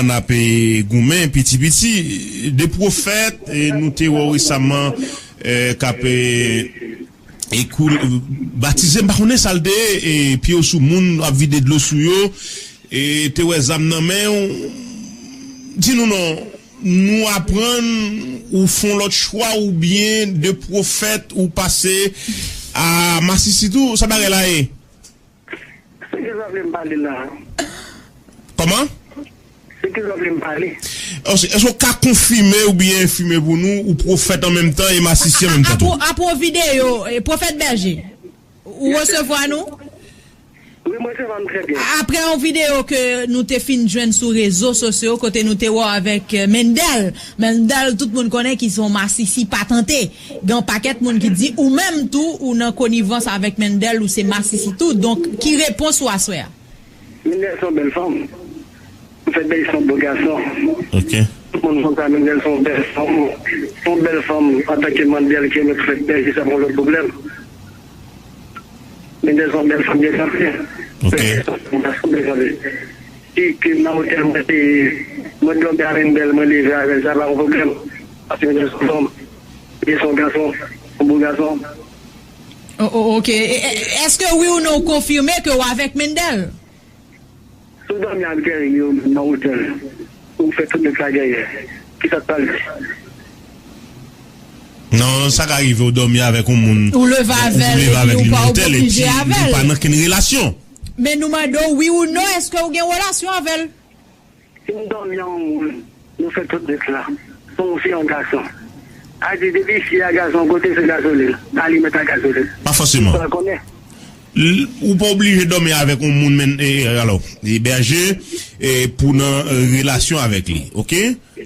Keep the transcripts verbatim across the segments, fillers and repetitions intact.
n ap, e, goumen piti piti. De pwofèt, e, nou te wè w resaman, e, k ap, e, e, kou-, batize, m pa konnen sa l te ye, e, pye w sou moun, ap vide dlo sou yo, e, te wè zam nan men w. Di nou non, nou aprann ou fè yon lòt chwa oubyen de pwofèt ou pase a masisi tou, sa bagay la ye? Se ki sa vle m pale la? Kòman? Se ki sa vle m pale? Èske, èske w ka konfime oubyen enfime pou nou, ou pwofèt an menm tan e masisi an menm tan tou? Apre, apre videyo, e, Pwofèt Bèje, ou resevwa nou? Wi, mwen resevwa nou trè byen. Apre yon videyo ke nou te fin jwenn sou rezo sosyo, kote nou te wè w avèk, e, Mendel. Mendel, tout moun konnen ki se yon masisi patante. Gen yon pakèt moun ki di ou menm tou, ou nan konivans avèk Mendel, ou se masisi tou. Donk, ki repons ou aswè a? Mendel se yon bèl fanm. Pou fèt bèl, se yon bo gason. Ok. Tout moun konn sa, Mendel se yon bèl fanm. Se yon bèl fanm antanke Mendel ki renmen pou fèt bèl, se sa yon lòt pwoblèm. Mendel se yon bèl fanm byen kanpe. Ok. Mendel se yon bèl fanm byen kanpe. Ki, ki nan otèl mwen te, mwen dòmi avè Mendel, mwen leve avè l, sa pa yon pwoblèm. Paske Mendel se yon fanm. Li se yon gason, yon bo gason. O, o, ok. E, e, èske wi ou non ou konfime ke w avèk Mendel? Si w dòmi ak Guerrier ou menm nan otèl, ou fè tout nèg sa gèyè, kisa k pral di? Non, sa ka rive w dòmi avèk yon moun, ou leve avè l, ou leve avèk li nan otèl, epi nou pa nan kenn relasyon. Men nou mande w wi ou non, èske w gen relasyon avè l? Si m dòmi ak yon moun, nou fè tout nèg la, se yon fi, yon gason. A di, depi fi a gason, kote se gason li, alimèt a gason li. Pa fòseman. Ou pa konnen. L-, ou pa oblije dòmi avèk yon moun, men, e, e, alò, ebèje, e, pou nan, e, relasyon avèk li, ok?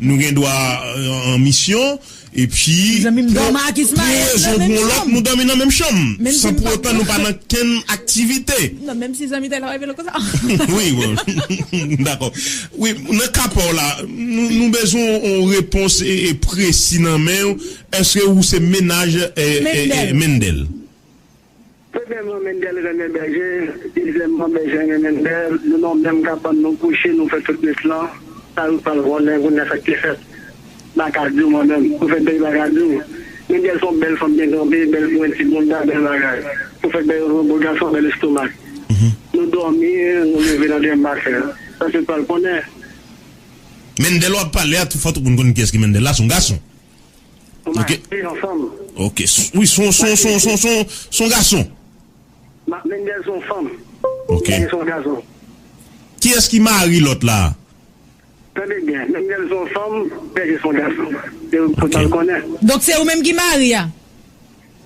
Nou gen dwa, e, an misyon, epi pou rezon pou yon lòt, nou dòmi nan menm chanm, san pou otan nou pa nan kenn aktivite. Non, menm si zanmi tèl la reve l konsa. Wi, bon. Dakò. Wi, nan ka pa w la, nou, nou bezwen yon repons e, e presi nan men w. Èske ou se mennaj, e, e, e, Mendel? Premyèman, Mendel renmen Bèje. Dezyèmman, Bèje renmen Mendel. Nou nan menm kabann, nou kouche, nou fè tout nèt lan. Sa yo pral konnen kounye a sa k te fèt. M pa ka di w mwen menm. Pou fèt bèl, m pa ka di w. Mendel se yon bèl fanm byen kanpe, bèl pwenti bounda, bèl bagay. Pou fèt bèl, yon bo gason, bèl estomak. Nou dòmi, nou leve nan demen maten. Sa se pral konnen. Mendel w ap pale a, tou fò tout moun konn kiyès ki Mendel la, se yon gason. Ok. Mari ansanm. Ok. S-, wi, se yon, se yon, se yon, se yon, se yon, se yon gason. Ma-, Mendel se yon fanm. Ok. Bèje se yon gason. Kiyès ki mari lòt la? Tande byen, Mendel se yon fanm, Bèje se yon gason. Se pou sa l konnen. Donk se ou menm ki mari a?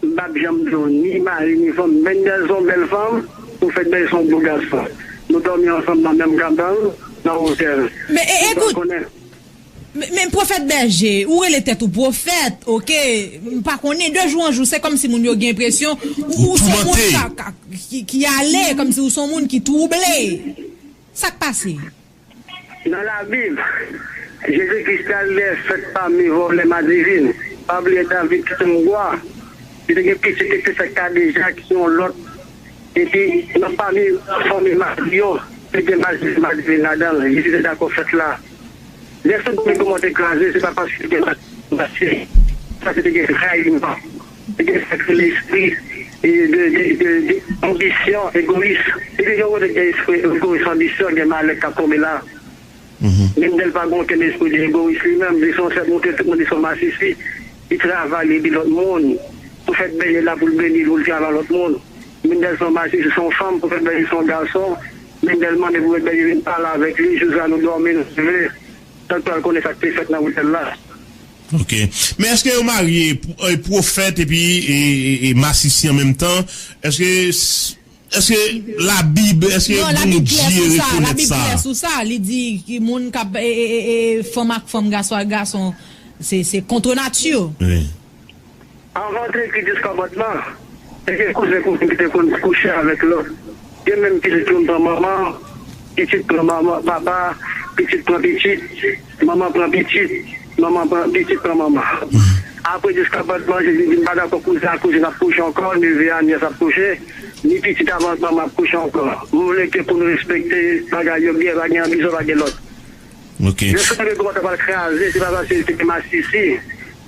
M p ap janm di w ni mari ni fanm. Mendel se yon bèl fanm, pou fèt bèl se yon bo gason. Nou dòmi ansanm nan menm kabann, nan otèl. Men, e, ekout, men, men pwofèt Bèje, ou rele tèt ou pwofèt, ok? M pa konnen, de jou an jou, se kòmsi moun yo gen enpresyon ou, ou se yon moun ka, ka, ki, ki ale, kòmsi ou se yon moun ki twouble. Sa k pase? Nan Labib, Jezi Kris te al dèyè sèt pami vòlè madivin. Pa bliye David ki te yon wa. Li te gen pitit ki te fèt Kadeja ki se yon lòt. Epi, nan pami fanmi mari yo, te gen madivin ladan l. Jezi te dakò fèt la. Lè Sodòm e Gomò te kraze, se pa paske te gen madivin, paske sa se te gen trayiman. Li gen sakre lespri, e, de, de, de, de anbisyon, egoyis. Li te gen yon espri egoyis, anbisyon, gen malè k ap tonbe la. Mendel pa gen okenn espri de egoyis li menm. Li se yon sèl moun ke tout moun di se yon masisi. Li travay, li ede lòt moun. Pou fèt bèl la pou l beni, pou l travay lòt moun. Mendel se yon masisi, se yon fanm, pou fèt bèl se yon gason. Mendel mande pou fèt bèl vin pale avèk li, jou sa nou dòmi, nou leve. Tank pral konnen sa k te fèt nan otèl la. Ok. Men èske yo marye, pw-, e, pwofèt epi, e, e, e masisi an menm tan? Èske, èske Labib, èske Bondye rekonèt sa? Non, Labib klè sou sa. Labib klè sou sa. Li di ki moun k ap, e, e, e, e, fanm ak fanm, gason ak gason, se, se contre nature. Wi. Anvan te ekri Dis Kòmandman, te gen kouzen kouzen ki te konn kouche avèk lòt. Gen menm pitit youn pran manman, pitit pran manman, papa, pitit pran pitit, manman pran pitit, manman pran pitit pran manman. Apre Dis Kòmandman, Jezi di, "M pa dakò kouzen ak kouzin ap kouche ankò, neve a, nyès ap kouche, ni pitit avè manman ap kouche ankò." M vle ke pou nou respekte bagay yo byen, pa gen anbisyon, pa gen lòt. Ok. Jan Sodòm e Gomò ta pral kraze, se pa paske li te gen masisi.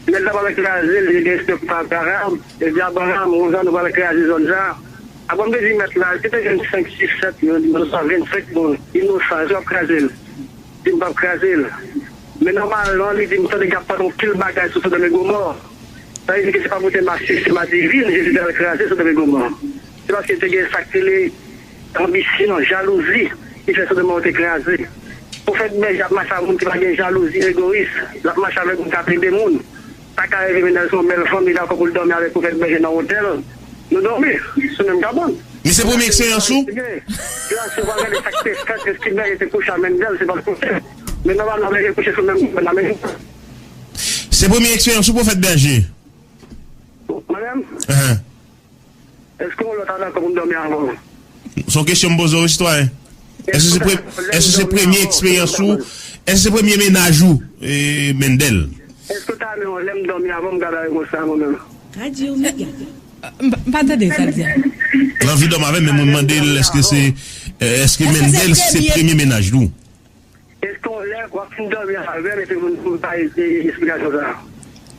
Nèg la pral kraze, li te gen respè pou Abraram. Li di Abraram, konsa nou pral kraze zòn sa. Abraram te di mèt la, si te jwenn senk, sis, sèt moun, inosan, vennsenk moun, inosan, èske w ap kraze l? Di m p ap kraze l. Men nòmalman, li di m tande y ap pale yon pil bagay sou Sodòm e Gomò. Sa vle di ke se pa pou te mache, se ma divin, Jezi te al kraze Sodòm e Gomò. Se paske te gen sa k rele anbisyon, jalouzi, ki fè Sodòm e Gomò te kraze. Pwofèt Bèje ap mache avèk moun ki pa gen jalouzi, egoyis. L ap mache avèk moun k ap ede moun. Sa ka rive, mennaj se yon bèl fanm, li dakò pou l dòmi avèk Pwofèt Bèje nan otèl. Nou dòmi sou menm kabann. Men se premye eksperyans ou? Gracia va gade sa k te fèt, eski Bèje te kouche a Mendel, se pa l kouche. Men nòmalman, Bèje kouche sou menm kabann la, men Se premye eksperyans ou, Pwofèt Bèje? Mwen menm? Ahan. Èske yon lòt ta dakò pou m dòmi avè w? Se yon kesyon m poze w, sitwayen. Èske se pre-, èske se premye eksperyans ou? Èske se premye mennaj ou, e, Mendel? Èske w ta renmen yon lè m dòmi avè w, m ka ba reponsa mwen menm? Radyo Mega. M pa, m pa tande sa l di a. L anvi dòmi avè m, men mwen mande l, èske se, èske Mendel se premye mennaj li? Èske yon lè w ap fin dòmi avè m epi pou m bay esplikasyon sa a?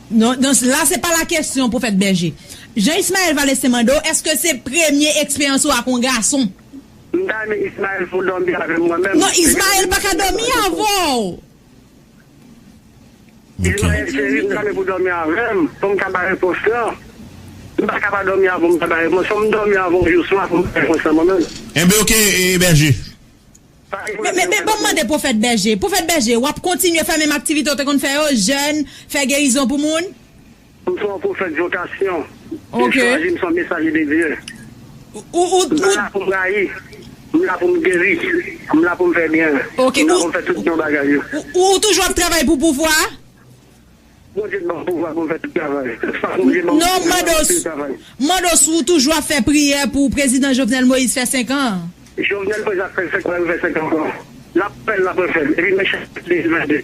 Non, non, la se pa la kesyon, Pwofèt Bèje. Jan Ismaël Valestin mande w, èske se premye eksperyans ou ak yon gason? M ta renmen Ismaël pou dòmi avè m mwen menm. Non, Ismaël pa ka dòmi avè w. Ismaël cheri, m ta renmen pou dòmi avè m, pou m ka bay repons lan. M pa ka pa dòmi avè w, m ta bay repons. Fò m dòmi avè w yon jou swa pou m bay repons lan mwen menm. Enben, oke, e, Bèje. Men, men, men, ban m mande Pwofèt Bèje. Pwofèt Bèje, w ap kontinye fè menm aktivite w te konn fè yo, jèn, fè gerizon pou moun? M se yon pwofèt vokasyon. Yo chwazi m se yon mesaje de Dye. Ou, ou, ou, m pa la pou m rayi. M la pou m geri. M la pou m fè byen. M la pou m fè tout byen bagay yo. Ou, ou, ou toujou ap travay pou pouvwa a? Bondye ban m pouvwa pou m fè tout travay. Sa Bondye ban m pouvwa pou m fè tout travay. Non, m mande w si w toujou ap fè priyè pou prezidan Jovenel Moïse fè senk an? Jovenel Moïse ap fè senk an, li fè senk an ankò. L ap fè l, l ap refè l. Epi Michel de mil vennde.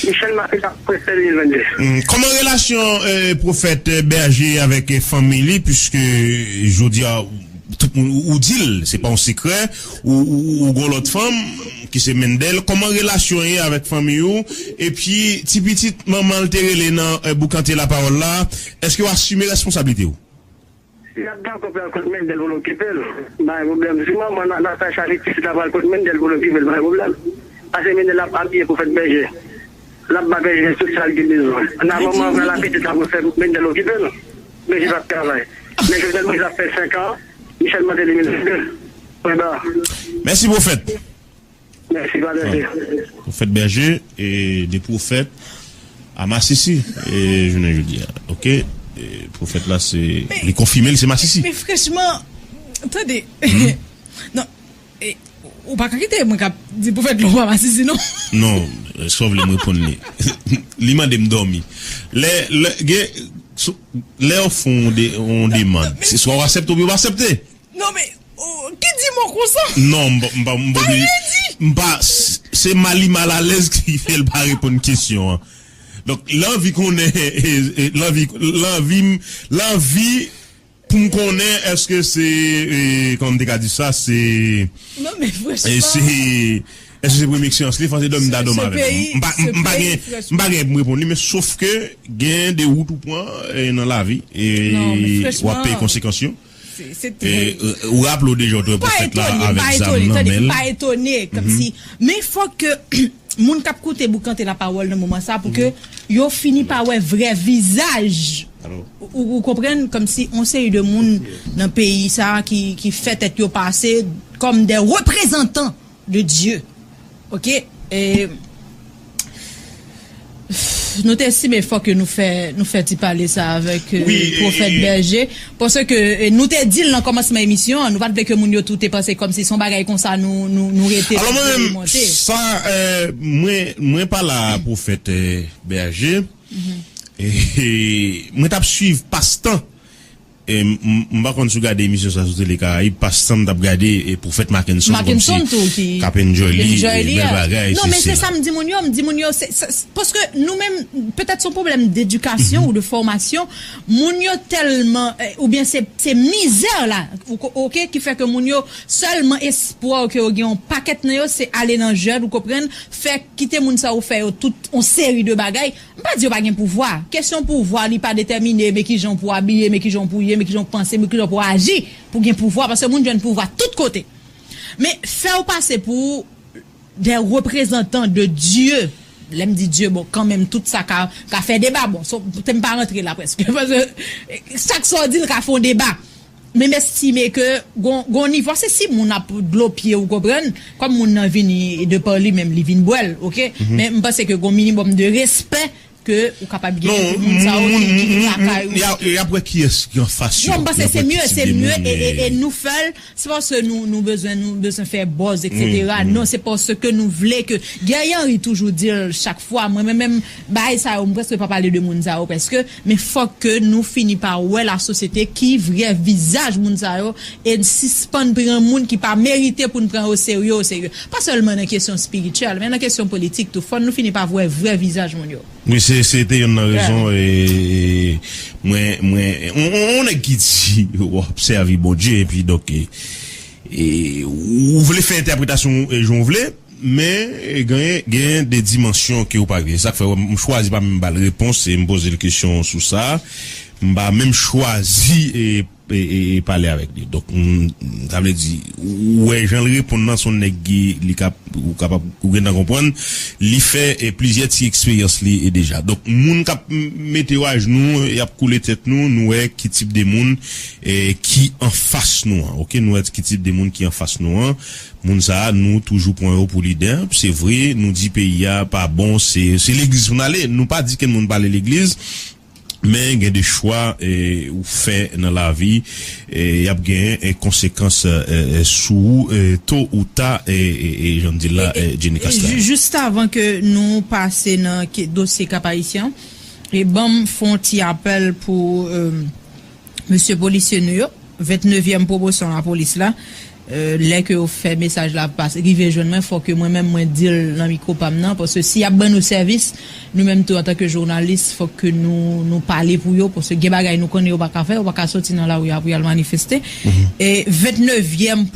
Michel Martelly ap refè de mil vennde. Hmm, kòman relasyon, eh, Pwofèt, eh, Bèje avèk, eh, fanmi li, piske, eh, jodi a, tout moun, ou, ou di l, se pa yon sekrè, ou, ou, ou, ou gon lòt fanm, ki se Mendel. Kòman relasyon ye avèk fanmi ou? Epi, ti pitit manman l te rele nan, eh, boukante lapawòl la, èske w asime responsablite w? Si l ap dakò pou l al kot Mendel pou l okipe l, pa gen pwoblèm. Si manman Na-, Natacha li pitit la pral kot Mendel pou l okipe l, pa gen pwoblèm. Paske Mendel ap abiye Pwofèt Bèje. L ap ba Bèje tout sa l gen bezwen. Nan manman pral apitit la pou fè Mendel okipe l. Bèje p ap travay. Men Jovenel Moïse ap fè senk an, Michel Martelly mil vennde. Mèsi, Pwofèt. Mèsi, pa de souci. Pwofèt Bèje, e, de pwofèt a masisi, e, jounen jodi a. Oke? E, pwofèt la, se, li konfime, li se masisi. Men franchman, tande, non, e, ou pa ka kite mwen k ap di pwofèt la ou pa masisi, non? Non, e, sa w vle m reponn li. Li mande m dòmi. Lè, lè, gen, sou, lè yo fè yon de-, yon demann, se swa w aksepte oubyen w pa aksepte. Non, men, oh, ki di mo konsa? Non, m pa, m pa, m pa, m pa, s-, se mal li mal alèz ki fè l pa reponn kesyon an. Donk, l anvi konnen, e, e, l anvi, l anvi, l anvi pou m konnen èske se, e, kòman m te ka di sa, se, non, men e, franchman, se, èske se premye eksperyans li, fò se dòmi ta dòmi avè l. M pa, m, m pa gen, m pa gen pou m reponn li, men sof ke gen de wout ou pran, e, nan lavi, e w ap peye konsekans yo. Se, se trè... E, e, ou raple w deja w te wè pwofèt la avèk zam nan men l. M pa etone, tande, m pa etone, kòmsi, men fòk ke moun k ap koute Boukante Lapawòl nan moman sa pou ke yo fini pa wè vrè vizaj. Ou, ou, ou konprann, kòmsi yon seri de moun nan peyi sa ki, ki fè tèt yo pase kòm de reprezantan de Dye. Oke? E, nou te estime fòk ke nou fè, nou fè ti pale sa avèk, e, wi, e, pwofèt e, Bèje, paske, e, nou te di l nan kòmansman emisyon an, nou pa t vle ke moun yo tou te panse kòmsi se yon bagay konsa nou, nou, nou rete, alò, mwen menm, sa, e, mwen, mwen pa la, pwofèt, e, Bèje. E, e, mwen t ap swiv pastan E m, m, m pa konn si w gade emisyon sa sou Tele Karayib, paske m t ap gade e Pwofèt Mackenson, kòmsi Mackenson tou ki k ap enjoy li, enjoy e li, bèl bagay, non, men se sa m di moun yo, m di moun yo, se, se, se, paske nou menm, petèt se yon pwoblèm dedikasyon ou de fòmasyon, moun yo tèlman, eh, oubyen se, se mizè la, ou ko-, oke, ki fè ke moun yo, sèlman espwa ke yo gen yon pakèt nan yo, se ale nan jèd, ou konprann, fè, kite moun sa yo fè yo tout yon seri de bagay. M pa di yo pa gen pouvwa. Kesyon pouvwa, li pa detèmine, men kijan pou abiye, men kijan pou ye, men kijan pou panse, men kijan pou aji pou gen pouvwa, paske moun jwenn pouvwa tout kote. Men fè w pase pou de reprezantan de Dye. Lè m di Dye, bon, kanmenm, tout sa ka, ka fè deba. Bon, so, poutèt m pa rantre la prèske. Paske chak sa w di l ka fè yon deba. Men m estime ke gon, gon nivo, se si moun ap dlo pye, ou konprann, kòm moun nan vini de pa li menm, li vin bwè l, oke? Men m panse ke gon minimòm de respè ke ou kapab gen pou moun sa yo ki, ki, ki lakay ou. Y ap, y ap wè kiyès ki anfas yo. Non, m panse se mye, se mye, e, e, e nou fè l, se paske nou, nou bezwen, nou bezwen fè buzz, et cetera. Non, se paske nou vle ke, Guerrier Henry toujou di l chak fwa, mwen menm, menm, bagay sa yo, m prèske pa pale de moun sa yo, prèske, men fòk ke nou fini pa wè lasosyete ki vrè vizaj moun sa yo, e n sispann pran moun ki pa merite pou n pran yo serye, o serye. Pa sèlman nan kesyon espirityèl, men nan kesyon politik tou. Fò nou fini pa wè vrè vizaj moun yo. Wi, se, se te youn nan rezon, e, e, mwen, mwen, on, on, on nèg ki di w ap sèvi Bondye, epi donk, e, e, ou vle fè entèpretasyon, e, jan w vle, men, e, gen, gen de dimansyon ke w pa rive. Sa k fè, m chwazi pa menm ba l repons, e m poze l kesyon sou sa. M pa menm chwazi, e, e, e, e pale avèk li. Donk, m, sa vle di, ou wè jan l reponn nan, se yon nèg ki, li kap, ou kapab, ou gentan konprann, li fè, e, plizyè ti eksperyans li, e, deja. Donk, moun k ap m, mete yo ajnou, y ap koule tèt nou, nou wè ki tip de moun, e, ki anfas nou an, oke? Nou wè ki tip de moun ki anfas nou an. Moun sa a, nou toujou pran yo pou lidè. Se vre, nou di peyi a pa bon, se, se legliz pou n ale. Nou pa di kenn moun pa ale legliz. Men gen de chwa, e, ou fè nan lavi, e, y ap gen, e, konsekans, e, e, sou ou, e, to ou ta, e, e, e, jan m di l la, e, Jenny Castan. Ju-, jis avan ke nou pase nan ke-, dosye Kap Ayisyen an, e ban m fè yon ti apèl pou, e, mesye polisye nou yo, vennnevyèm pwomosyon lapolis la, e, lè ke yo fè mesaj la pase, rive jwenn mwen, fò ke mwen menm mwen di l nan mikwo pa m nan, paske si y ap ban nou sèvis, nou menm tou antanke jounalis, fòk ke nou, nou pale pou yo, paske gen bagay nou konnen yo pa ka fè, yo pa ka soti nan lari a pou y al manifeste. E vennnevyèm